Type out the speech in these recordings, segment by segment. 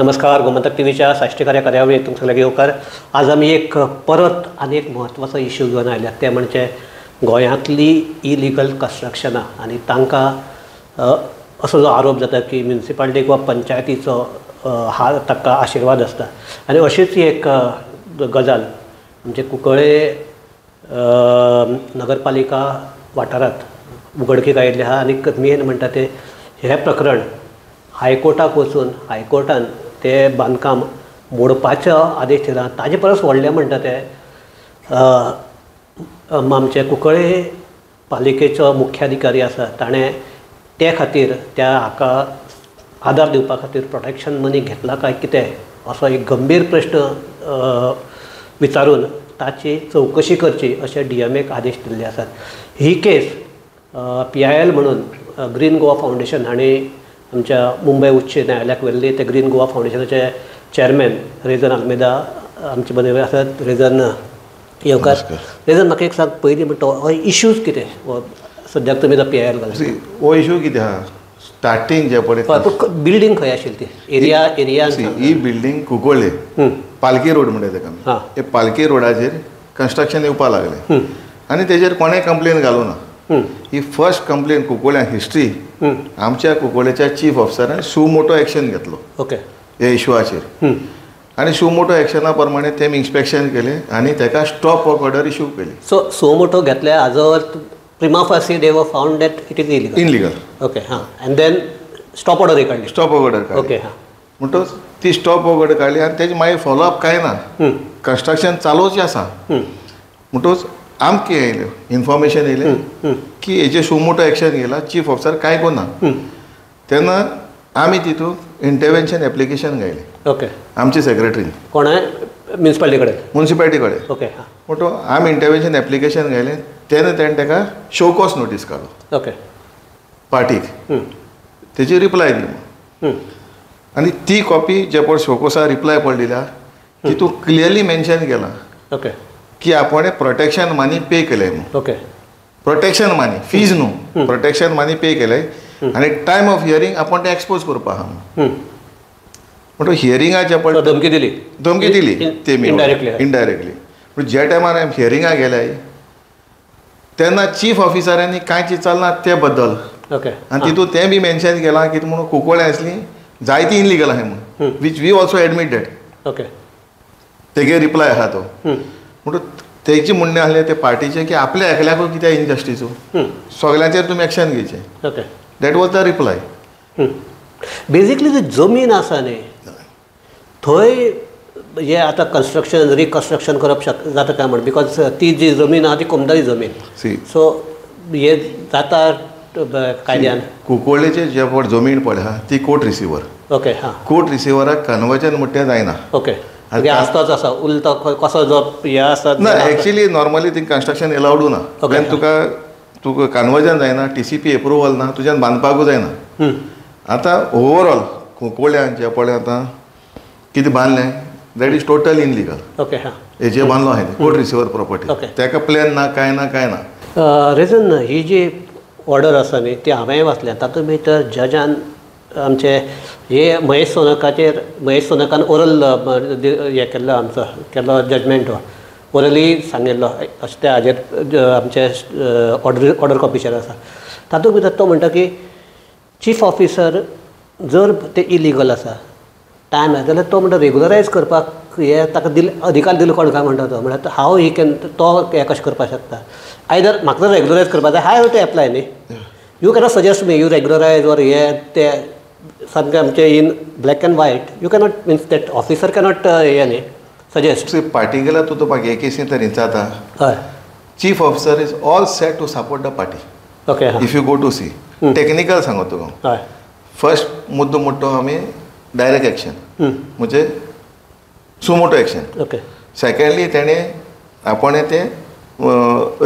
नमस्कार, गोमंतक टीव्हीच्या साश्टीकार या कार्यावळीत तुमकां सगळ्यांक येवकार. आज आमी एक परत आनी एक म्हत्वाचो इश्यू घेवन आयल्यात, ते म्हणजे गोंयांतली इलिगल कन्स्ट्रक्शनां आनी तांकां असो जो आरोप जाता की म्युनिसिपालिटीक वा पंचायतीचो हात ताका आशिर्वाद आसता. आनी अशीच एक गजाल आमचे कुंकळे नगरपालिका वाठारांत उघडकीक आयिल्ली आहा. आनी मेन म्हणटा ते हें प्रकरण हायकोर्टाक वचून हायकोर्टान ते बांदकाम मोडपाचो आदेश दिला. ताजे परस व्हडलें म्हणटा ते आमचे कुंकळे पालिकेचो मुख्याधिकारी आसा, ताणें ते खातीर त्या हाका आदार दिवपा खातीर प्रोटेक्शन मनी घेतला काय कितें असो एक गंभीर प्रश्न विचारून ताची चवकशी करची अशें डीएमएक आदेश दिल्ले आसात. ही केस PIL म्हणून ग्रीन गोवा फावंडेशन हांणी आमच्या मुंबय उच्च न्यायालयाक व्हेल्ली. ते ग्रीन गोवा फावंडेशनाचे चेअरमॅन रेजन आल्मेदा आमचे बरोबर आसात. रेजन येवकार. रेजन, म्हाका एक सांग, पयलीं म्हणटा हो इश्यूज कितें सद्याक तुमी जो PIL घाला हो इश्यू कितें आहा? स्टार्टींग जे पळय बिल्डींग खंय आशिल्ली ती एरिया एरिया ही बिल्डींग कुंकळ्ळे पालकी रोड म्हणटा तेका आमी. हे पालकी रोडाचेर कन्स्ट्रक्शन येवपाक लागलें आनी तेजेर कोणें कंप्लेन घालूं ना. ही फर्स्ट कंप्लेन कुंकळ्ळ्या हिस्ट्री आमच्या कुंकळ्ळेच्या चीफ ऑफिसरान सुमोटो एक्शन घेतलो ओके ह्या इशुआचेर. आनी सुमोटो एक्शना प्रमाणे तेमी इन्स्पेक्शन केलें आनी तेका स्टॉप वर्क ऑर्डर इशू केली. सो सुमोटो घेतल्या हाजो अर्थ prima facie they were found that it is illegal. Illegal. Okay हां. अँड then stop order काडली. स्टॉप वर्क ऑर्डर काडली. ओके हां. म्हणटकच ती स्टॉप वर्क ऑर्डर काडली आनी तेजी मागीर फॉलोअप कांय ना, कन्स्ट्रक्शन चालूच आसा. म्हणटकच आमकां येयलें इन्फॉर्मेशन येयलें की हेजे सुमोटो एक्शन घेयला, चीफ ऑफिसर कांय करना. तेन्ना आमी तितून इंटरवेन्शन एप्लिकेशन घायलें. ओके. आमचे सेक्रेटरीन कोणा म्युनिसिपालिटी कडेन म्युनिसिपालिटी कडेन. ओके हां. म्हणटो आमी इंटरवेन्शन एप्लिकेशन घायलें तेन्ना तेणें तेका शोकॉज नोटीस काडलो. ओके. पार्टीक तेजी रिप्लाय दिली आनी ती कॉपी जे पळय शोकोसा रिप्लाय पळय दिल्या तितून क्लियरली मेन्शन केलां ओके की आपणें प्रोटेक्शन मनी पे केलें म्हणून. ओके. प्रोटेक्शन मनी फीज न्हू, प्रोटेक्शन मनी पे केलें आनी टायम ऑफ हियरींग आपूण तें एक्सपोज करपा आहा म्हणून. म्हणटकच हियरिंगाचे पळय धमकी दिली, धमकी दिली तेमी इनडायरेक्टली इनडायरेक्टली. पूण ज्या टायमार आमी हियरिंगाक गेले तेन्ना चीफ ऑफिसरांनी कांय चीज चलना ते बद्दल. ओके. आनी तितून तें बी मेन्शन केलां कितें म्हणून कुंकळ्ळे आसली जायती इनलिगल आहाय म्हणून, which we also admit that. Okay. तेगे रिप्लाय आहा तो. म्हणटकच तेजी म्हणणें आसलें ते पार्टीचें की आपल्या एकल्याकूय कित्याक इनजस्टीस, सगळ्यांचेर तुमी एक्शन घेवचें. Okay. That was the reply. Basically जी जमीन आसा न्ही थंय हे आतां कन्स्ट्रक्शन रिकन्स्ट्रक्शन करप शक जाता काय म्हण, because ती जी जमीन आहा ती कोमदारी जमीन. सो हे जाता कायद्यान. कुंकळ्ळेचे जे पळय जमीन पळय आहा ती कोर्ट रिसिवर. ओके हां. कोर्ट रिसिवराक कन्वर्जन म्हणटा तें जायना. ओके. आसतोच आसा उरता कसो जो हे आसा ना. एक्चुअली नॉर्मली ती कन्स्ट्रक्शन एलावडू ना. When तुका तुका कन्वर्जन जायना, TCP approval ना, तुज्यान बांदपाकूय जायना. आतां ओवरऑल कुंकळ्ळ्यान जे पळय आतां कितें बांदलें that is total illegal. Okay हां. हे जे बांदलो आहा कोर्ट रिसिवर प्रॉपर्टी तेका प्लॅन ना, कांय ना, कांय ना. रिजन ही जी ऑर्डर आसा न्ही ती हांवेंय वाचल्या. तातूंत भितर जजान आमचे हे महेश सोनकाचेर, महेश सोनकान ओरल हें केल्लो आमचो केल्लो जजमेंट हो ओरली सांगिल्लो अशें त्या हाजेर आमचे ऑर्डर ऑर्डर कॉपीचेर आसा. तातूंत भितर तो म्हणटा की चीफ ऑफिसर जर ते इलिगल आसा टायम आसा जाल्यार तो म्हणटा रेगुलरायज करपाक हे ताका दिल अधिकार दिलो कोण काय म्हणटा तो, म्हळ्यार हांव he can तो हें कशें करपाक शकता. आयदर म्हाका जर रेगुलरायज करपाक जाय हांव टू एप्लाय न्ही, you cannot suggest me you regularise or हे ते सामकें आमचें in black and white you cannot means that officer cannot हें न्ही सजेस्ट. पार्टिकुलर तूं तुका हे केसीन तर विचारता. हय. Chief officer is all set to support the party. Okay. If you go to see technical सांगो तुका. हय. फर्स्ट मुद्दो म्हणटा आमी डायरेक्ट एक्शन म्हणजे सुमोटो एक्शन. ओके. सेकेंडली तेणें आपणें तें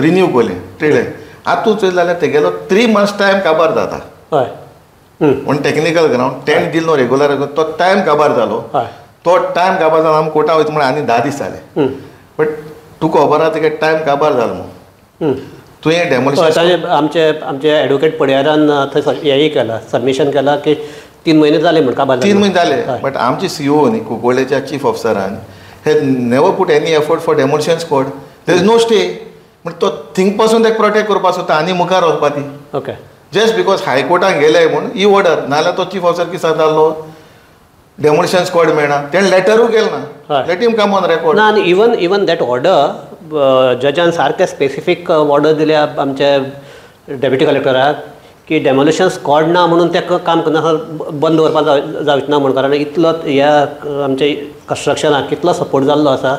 रिन्यू केलें ट्रेड. आतां तूं चोयत जाल्यार तेगेलो 3 months time काबार जाता. हय. ऑन टेक्निकल ग्रावंड तेणें दिलो न्हू रेगुलर तो टायम काबार जालो. तो टायम काबार जालो आमी कोर्टा वयता म्हणून आनी 10 दीस जाले. बट तुका खबर आहा तेगे टायम काबार जालो म्हणून तुवें डेमोलिशन आमचे आमचे एडवोकेट पडयारान थंय हेंय केलां, सबमिशन केलां की 3 म्हयने जाले म्हण काबार 3 म्हयने जाले. बट आमची सीओ न्ही कुंकळ्ळेच्या चीफ ऑफिसरान हे never put any effort for demolition squad. There is no stay. म्हण तो थिंग पासून ताका प्रोटेक्ट करपाक सोदता आनी मुखार वचपा ती. ओके. जस्ट because हायकोर्टान गेले म्हूण ही ऑर्डर, नाजाल्यार तो चीफ ऑफिसर कितें सांगतालो डेमोलिशन स्क्वॉड मेळना, तेणें लेटरूय केलें ना. Let him come on record. ना आनी even even that order Jazan सारकें स्पेसिफीक ऑर्डर दिल्या आमच्या डेप्युटी कलेक्टराक की डेमोलिशन स्क्वॉड ना म्हणून तें काम करना बंद दवरपाक जावचें ना म्हूण, कारण इतलो ह्या आमच्या कन्स्ट्रक्शनाक कितलो सपोर्ट जाल्लो आसा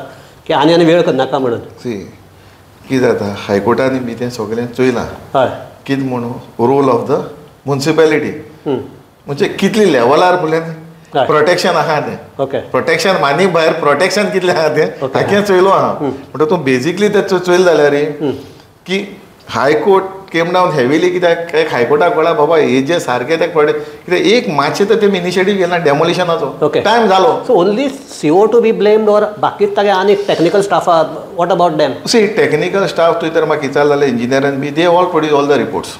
की आनी आनी वेळ करनाका म्हणून. सी कितें जाता हायकोर्टान बी तें सगळें चोयलां. हय. कितें म्हणून रोल ऑफ the municipality म्हणजे कितली लेवलार फुडल्यान प्रोटेक्शन आहा तें. ओके. प्रोटेक्शन मानी भायर प्रोटेक्शन कितलें आहा तें हाकें चोयलो आहा. म्हणटा तूं बेजिकली तें चोयलें जाल्यार की high court came down heavily कित्याक एक हायकोर्टाक कळ्ळा बाबा हे जे सारकें तें प्रोटेक्ट कित्याक एक मातशें तर तेमी इनिशिएटीव घेना डेमोलिशनाचो टायम जालो. So only CO to be blamed or बाकी तागे आनी technical स्टाफा, what about them? See technical staff तुवें तर म्हाका विचारलें जाल्यार इंजिनियरान बी they all produce all the reports.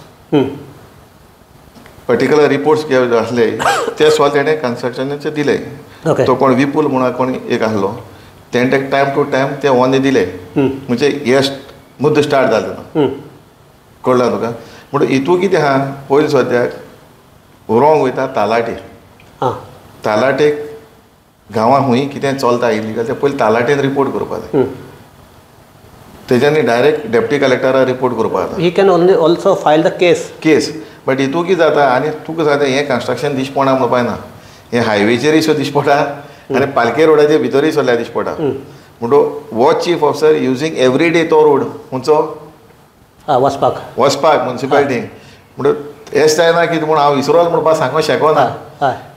Particular reports जे आसले ते सॉल्व तेणें कन्स्ट्रक्शनाचे दिले. तो कोण विपूल म्हणून कोण एक आसलो तेणें ताका टायम टू टायम ते ऑन दिले. म्हणजे हे मुद्दो स्टार्ट जालो तेन्ना कळ्ळा तुका. म्हणून हितू कितें आहा पयलीं सद्याक रॉंग वयता तालाटे. तालाटेक गांवां खूंय कितें चलता इलिगल तें पयलीं तालाटेन रिपोर्ट करपाक जाय. तेज्यानी डायरेक्ट डेप्युटी कलेक्टराक रिपोर्ट करपाक जाता. He can only also file the case. Case but हितू कितें जाता आनी तुका जाता हें कन्स्ट्रक्शन दिश्टी पडना म्हणपाक ना, हें हायवेचेरूय सो दिश्टी पडटा आनी पालखे रोडाचे भितरूय सगळ्या दिश्टी पडटा. म्हणटो हो chief officer using every day तो रोड खंयचो वचपाक वचपाक मुन्सिपालिटी. म्हणटो हें जायना कितें म्हूण हांव विसरोल म्हणपाक सांगूंक शकना.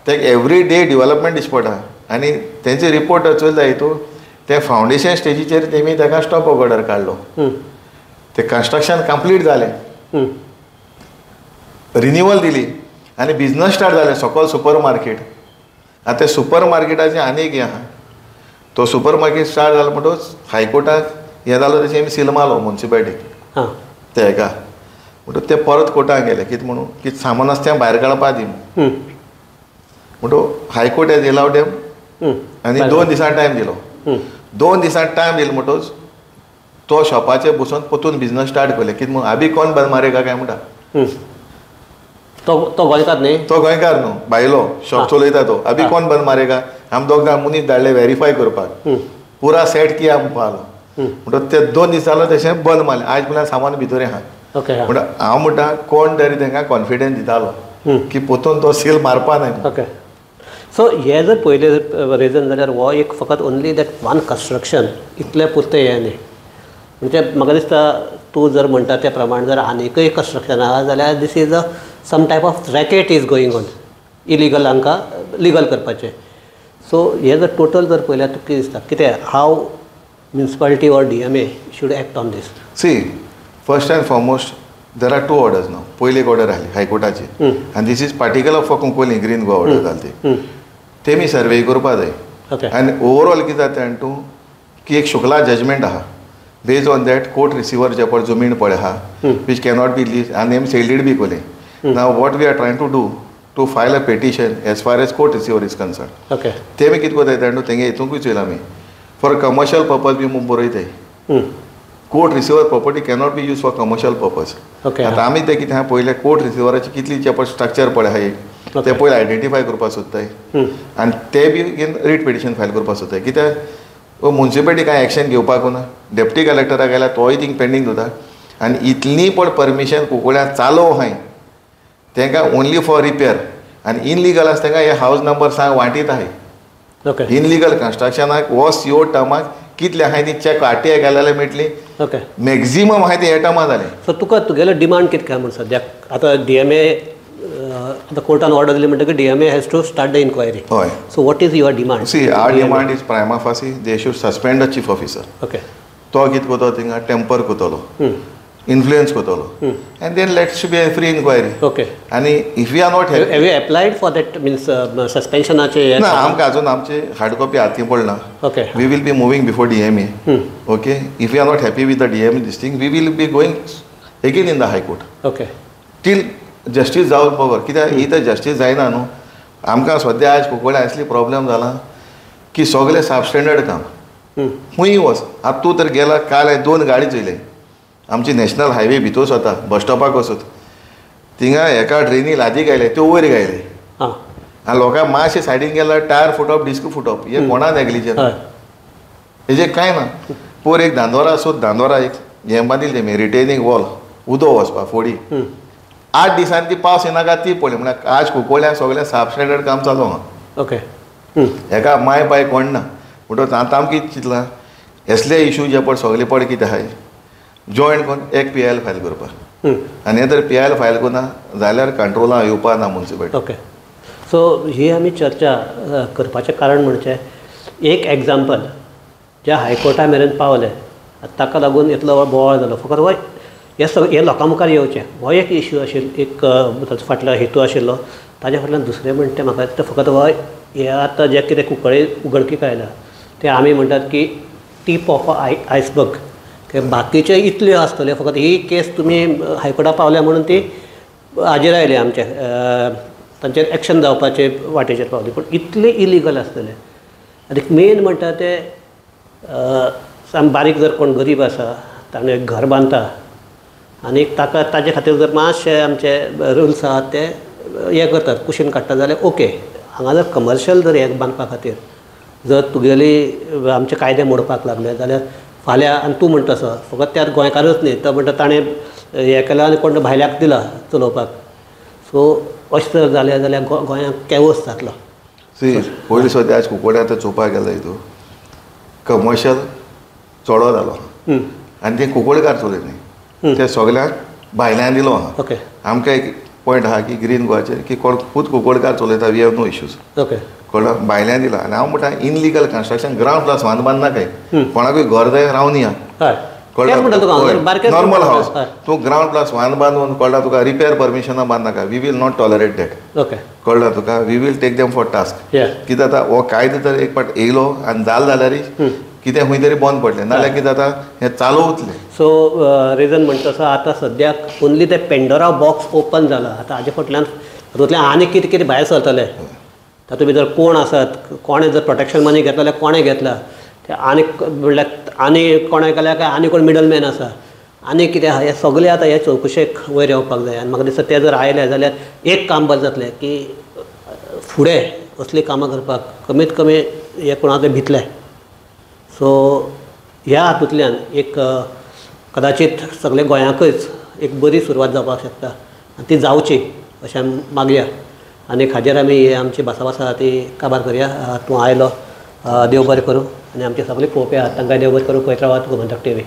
तेका एवरी डे डिवलपमेंट दिश्टी पडटा आनी तेंचे रिपोर्ट चोयले हितू ते फावंडेशन स्टेजीचेर तेमी ताका स्टॉप ऑर्डर काडलो. ते कन्स्ट्रक्शन कंप्लीट जालें, रिन्युअल दिली आनी बिजनस स्टार्ट जालें सकयल सुपर मार्केट. आतां ते सुपर मार्केटाचें आनी एक हें आहा, तो सुपर मार्केट स्टार्ट जालो म्हणटकच हायकोर्टाक हें जालो तेचें आमी सील मारलो मुन्सिपालिटीक ते हेका. म्हणटकच ते परत कोर्टाक गेले कितें म्हणून की सामान आसा तें भायर काडपा दी म्हणटो हायकोर्ट हेज एलावड देम आनी 2 दिसां टायम दिलो. 2 दिसां टायम दिलो म्हणटकच तो शॉपाचेर बसून परतून बिजनस स्टार्ट केलें. कितें म्हणून आबी कोण बंद मारेगा काय म्हणटा. तो तो गोंयकार न्ही, तो गोंयकार न्हू, भायलो शॉप चलयता तो. अभी कोण बंद मारेगा, आम दोग जाण मनीस धाडले वेरीफाय करपाक, पुरा सेट किया म्हणपाक. म्हणटकच ते 2 दीस जालो तशें बंद मारलें. आयज म्हळ्यार सामान भितर आहा. म्हणटा हांव म्हणटा कोण तरी तांकां कॉन्फिडन्स दितालो की परतून तो सील मारपा न्हय. ओके. सो हे जर पयलें रिजन जाल्यार हो एक फकत ओनली that one construction इतलें पुरतें हें न्ही. म्हणजे म्हाका दिसता तूं जर म्हणटा त्या प्रमाण जर आनीकय कन्स्ट्रक्शन आहा जाल्यार this is a some type of racket is going on, illegal हांकां लिगल करपाचें. सो हे जर टोटल जर पळयल्यार तुका कितें दिसता कितें how municipality or DMA should act on this? See first and foremost there are 2 orders न्हू. पयली एक ऑर्डर आसली हायकोर्टाची आनी this is particular for Cuncolim green Goa order जाली ती तेमी सर्वे करपा जाय. आनी ओवरऑल कितें जाता जाणा तूं की एक शुक्ला जजमेंट आहा, based on that court receiver जे पळय जमीन पळय आहा which cannot be lease आनी आमी सेल्डीड बी कोली. Now what we are trying to do to file a petition as far as court receiver is concern. Okay. तेमी कितें करताय जाणा तेंगे हितूंकूय चोयलां आमी फॉर कमर्शियल पर्पज बी म्हूण बरयताय. Court receiver property cannot be use for commercial purpose. आतां आमी तें कितें आहा पयलें कोर्ट रिसिवराची कितली जे पळय स्ट्रक्चर पळय आहा एक तें पयलें आयडेंटिफाय करपाक सोदताय आनी तें बी रीट पिटिशन फायल करपाक सोदताय. कित्याक मुन्सिपालिटी कांय एक्शन घेवपाक ना, डेप्युटी कलेक्टराक गेल्यार तोय थिंग पेंडींग दवरता आनी इतली पण परमिशन कुंकळ्यां चालू आहाय तांकां ओनली फॉर रिपेर आनी इनलिगल आसा तांकां हे हावज नंबर सांग वांटीत आहाय. इनलिगल कन्स्ट्रक्शनाक हो सीओ टर्माक कितले आहाय ती चॅक आरटीआय घालें जाल्यार मेळटली. ओके. मॅक्झिमम आहाय ते हे टर्मा जालें. सो तुका तुगेलो डिमांड कितें काय म्हण सद्याक आतां डीएमए आतां कोर्टान ऑर्डर दिली म्हणटकीर DMA has to start the inquiry. हय. So what is your demand? See our demand is prima facie they should suspend the chief officer. Okay. तो कितें करतलो थिंगा टेम्पर करतलो, इन्फ्लुएन्स करतलो and then let's be a free inquiry. Okay. आनी if we are not have you applied for that means सस्पेन्शनाचे? ना, आमकां अजून आमचे हार्ड कॉपी हातीं पडना. Okay. We will be moving before DMA. Okay. If you are not happy with the DMA this thing we will be going again in the high court. Okay. Till justice जावन बगर. कित्याक ही तर justice जायना न्हू आमकां सद्या आयज कुंकळ्ळे असली प्रॉब्लेम जाला की सगळे सबस्टँडर्ड काम. खूंय वच आतां तूं तर गेला काल हांवें 2 गाडी चोयले आमची नॅशनल हायवे भितर वता बस स्टॉपाक वचत थिंगा एका ट्रेनी लादी गायले त्यो वयर गायले आनी लोकांक मातशें सायडीन गेल्यार टायर फुटप डिस्क फुटप हे कोणा नेग्लिजन हेजें कांय ना. पोर एक दांदोरा सोद दांदोरा एक हें बांदिल्लें तेमी रिटेनिंग वॉल उदक वचपा फोडी 8 दिसांनी ती पावस येनाका ती पडली. म्हळ्यार आज कुंकळ्ळ्यां सगळें सबस्टँडर्ड काम चालू आहा. ओके हेका माय पाय कोण ना. म्हणटकच आतां आमकां कितें चिंतलां असले इशू जे पड सगळे पड कितें आहाय जॉयन करून एक पी I L file करपाक आनी हे जर पी I L file करना जाल्यार कंट्रोला येवपा ना मुन्सिपालिटी. ओके सो ही आमी चर्चा करपाचें कारण म्हणजे एक एग्जाम्पल ज्या हायकोर्टा मेरेन पावले ताका लागून इतलो बोवाळ जालो. फकत हो हे सगळें हे लोकां मुखार येवचें हो एक इश्यू आशिल्लो एक ताचो फाटलो हेतू आशिल्लो. ताज्या फाटल्यान दुसरें म्हणटा म्हाका दिसता फकत हो हे आतां जें कितें कुंकळ्ळे उगडकीक आयला तें आमी म्हणटात की टीप ऑफ आयसबर्ग बाकीचे इतल्यो आसतल्यो फकत ही केस तुमी हायकोर्टा पावल्या म्हणून ती हाजेर आयली आमचे तांचेर एक्शन जावपाचे वाटेचेर पावली. पूण इतले इलिगल आसतले आनी मेन म्हणटा ते बारीक जर कोण गरीब आसा ताणें एक घर बांदता आनी ताका ताजे खातीर जर मातशे आमचे रुल्स आहात ते हें करतात कुशीन काडटा जाल्यार ओके. हांगा जर कमर्शियल जर हें बांदपा खातीर जर तुगेली आमचे कायदे मोडपाक लागले जाल्यार फाल्यां आनी तूं म्हणटा तसो फकत त्यात गोंयकारूच न्ही तो म्हणटा ताणें हें केलां आनी कोण भायल्याक दिला चलोवपाक. सो अशें जर जालें जाल्यार गोंयांत कॅवस जातलो. सी पयलीं सद्या आज कुंकळ्ळे आतां चोवपाक गेलो हितून कमर्शियल चोडो जालो आनी ते कुंकळकार चलयत न्ही ते सगळ्यांक भायल्यान दिलो आहा. ओके आमकां एक पॉयंट आहा की ग्रीन गोवाचेर की कोण खूद कुंकळकार चलयता we have no issues. Okay कळ्ळो भायल्यान दिला आनी हांव म्हणटा illegal construction ground plus one बांदनाकाय कोणाकूय घर जाय रावनी आहा. कळ्ळा नॉर्मल हावस तूं ग्रावंड प्लस वान बांदून कळ्ळा तुका रिपेर परमिशनां बांदनाका we will not tolerate that. Okay कळ्ळा तुका we will take them for task. कितें जाता हो कायदो तर एक पाट येयलो आनी जाल जाल्यार कितें खंय तरी बंद पडलें नाजाल्यार कितें जाता हें चालू उरतलें. सो रिजन म्हणटा तसो आतां सद्याक ओन्ली ते पेंडोरा बॉक्स ओपन जाला. आतां हाजे फाटल्यान तातूंतल्यान आनी कितें कितें भायर सरतलें तातूंत भितर कोण आसात कोणें जर प्रोटेक्शन मनी घेतला जाल्यार कोणें घेतला ते आनी म्हणल्यार आनी कोणें केल्या काय आनी कोण मिडलमॅन आसा आनी कितें आहा हें सगळें आतां हे चवकशेक वयर येवपाक जाय. आनी म्हाका दिसता तें जर आयलें जाल्यार एक काम बरें जातलें की फुडें असलीं कामां करपाक कमीत कमी हे कोणाक भितले. सो ह्या हातूंतल्यान एक कदाचीत सगळे गोंयांकच एक बरी सुरवात जावपाक शकता आनी ती जावची अशें आमी मागया. आनी हाजेर आमी हे आमची भासाभास आहा ती काबार करया. तूं आयलो देव बरें करूं आनी आमचे सगळे पळोवपी आहात तांकां देव बरें करूं. पळयत रावात गोमंतक टीव्ही.